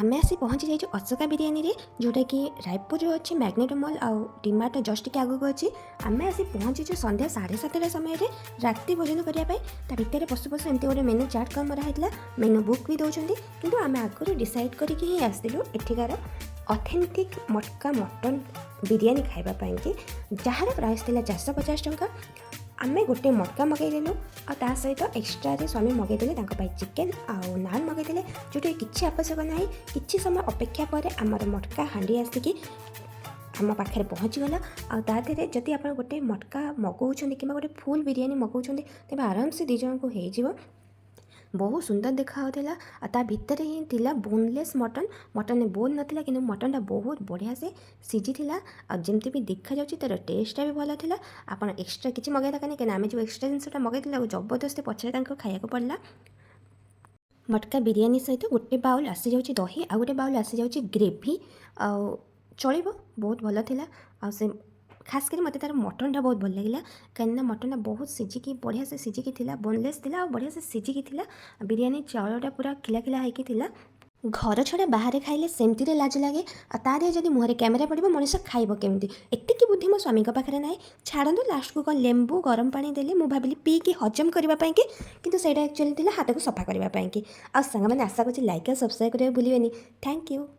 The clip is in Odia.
ଆମେ ଆସି ପହଞ୍ଚି ଯାଇଛୁ ଅଶୋକା ବିରିୟାନୀରେ, ଯେଉଁଟାକି ରାୟପୁରରେ ଅଛି। ମ୍ୟାଗ୍ନେଟୋ ମଲ୍ ଆଉ ଡିମାର୍ଟ ଜଷ୍ଟ ଟିକେ ଆଗକୁ ଅଛି। ଆମେ ଆସି ପହଞ୍ଚିଛୁ ସନ୍ଧ୍ୟା 7:30 ସମୟରେ ରାତି ଭୋଜନ କରିବା ପାଇଁ। ତା ଭିତରେ ପଶୁ ପଶୁ ଏମିତି ଗୋଟେ ମେନୁ ଚାର୍ଟ କଣ ମରା ହେଇଥିଲା। ମେନୁ ବୁକ୍ ବି ଦେଉଛନ୍ତି, କିନ୍ତୁ ଆମେ ଆଗରୁ ଡିସାଇଡ଼୍ କରିକି ହିଁ ଆସିଥିଲୁ ଏଠିକାର ଅଥେଣ୍ଟିକ୍ ମଟକା ମଟନ୍ ବିରିୟାନୀ ଖାଇବା ପାଇଁକି, ଯାହାର ପ୍ରାଇସ୍ ଥିଲା 450 ଟଙ୍କା। ଆମେ ଗୋଟେ ମଟକା ମଗାଇଦେଲୁ ଆଉ ତା ସହିତ ଏକ୍ସଟ୍ରାରେ ସ୍ୱାମୀ ମଗାଇଦେଲେ ତାଙ୍କ ପାଇଁ ଚିକେନ୍ ଆଉ ନାନ୍ ମଗାଇଦେଲେ, ଯେଉଁଟାକି କିଛି ଆବଶ୍ୟକ ନାହିଁ। କିଛି ସମୟ ଅପେକ୍ଷା ପରେ ଆମର ମଟକା ହାଣ୍ଡି ଆସିକି ଆମ ପାଖରେ ପହଞ୍ଚିଗଲା। ଆଉ ତା ଦେହରେ ଯଦି ଆପଣ ଗୋଟେ ମଟକା ମଗାଉଛନ୍ତି କିମ୍ବା ଗୋଟେ ଫୁଲ୍ ବିରିୟାନୀ ମଗାଉଛନ୍ତି, ତେବେ ଆରାମସେ ଦୁଇ ଜଣଙ୍କୁ ହେଇଯିବ। ବହୁତ ସୁନ୍ଦର ଦେଖାଯାଉଥିଲା। ଆଉ ତା ଭିତରେ ହିଁ ଥିଲା ବୋନଲେସ୍ ମଟନ୍। ମଟନ୍ରେ ବୋନ୍ ନଥିଲା, କିନ୍ତୁ ମଟନ୍ଟା ବହୁତ ବଢ଼ିଆ ସେ ସିଝିଥିଲା। ଆଉ ଯେମିତି ବି ଦେଖାଯାଉଛି, ତା'ର ଟେଷ୍ଟଟା ବି ଭଲ ଥିଲା। ଆପଣ ଏକ୍ସଟ୍ରା କିଛି ମଗାଇବା ଦରକାର ନାହିଁ, କାହିଁକିନା ଆମେ ଯେଉଁ ଏକ୍ସଟ୍ରା ଜିନିଷଟା ମଗାଇଥିଲୁ, ତାକୁ ଜବରଦସ୍ତି ପଛରେ ତାଙ୍କୁ ଖାଇବାକୁ ପଡ଼ିଲା। ମଟକା ବିରିୟାନୀ ସହିତ ଗୋଟେ ବାଉଲ୍ ଆସିଯାଉଛି ଦହି ଆଉ ଗୋଟେ ବାଉଲ୍ ଆସିଯାଉଛି ଗ୍ରେଭି। ଆଉ ଚଳିବ, ବହୁତ ଭଲ ଥିଲା। ଆଉ ସେ ଖାସ୍ କରି ମୋତେ ତା'ର ମଟନ୍ଟା ବହୁତ ଭଲ ଲାଗିଲା, କାହିଁକିନା ମଟନ୍ଟା ବହୁତ ସିଝିକି, ବଢ଼ିଆ ସେ ସିଝିକି ଥିଲା। ବୋନଲେସ୍ ଥିଲା ଆଉ ବଢ଼ିଆ ସେ ସିଝିକି ଥିଲା। ବିରିୟାନୀ ଚାଉଳଟା ପୁରା ଖିଲା ଖିଲା ହେଇକି ଥିଲା। ଘର ଛଡ଼ା ବାହାରେ ଖାଇଲେ ସେମିତିରେ ଲାଜ ଲାଗେ, ଆଉ ତା ଦେହରେ ଯଦି ମୁହଁରେ କ୍ୟାମେରା ପଡ଼ିବ, ମଣିଷ ଖାଇବ କେମିତି? ଏତିକି ବୁଦ୍ଧି ମୋ ସ୍ୱାମୀଙ୍କ ପାଖରେ ନାହିଁ। ଛାଡ଼ନ୍ତୁ, ଲାଷ୍ଟକୁ କ'ଣ ଲେମ୍ବୁ ଗରମ ପାଣି ଦେଲେ। ମୁଁ ଭାବିଲି ପିଇକି ହଜମ କରିବା ପାଇଁକି, କିନ୍ତୁ ସେଇଟା ଆକ୍ଚୁଆଲି ଥିଲା ହାତକୁ ସଫା କରିବା ପାଇଁକି। ଆଉ ସାଙ୍ଗମାନେ, ଆଶା କରୁଛି ଲାଇକ୍ ଆଉ ସବସ୍କ୍ରାଇବ୍ କରିବାକୁ ଭୁଲିବେନି। Thank you.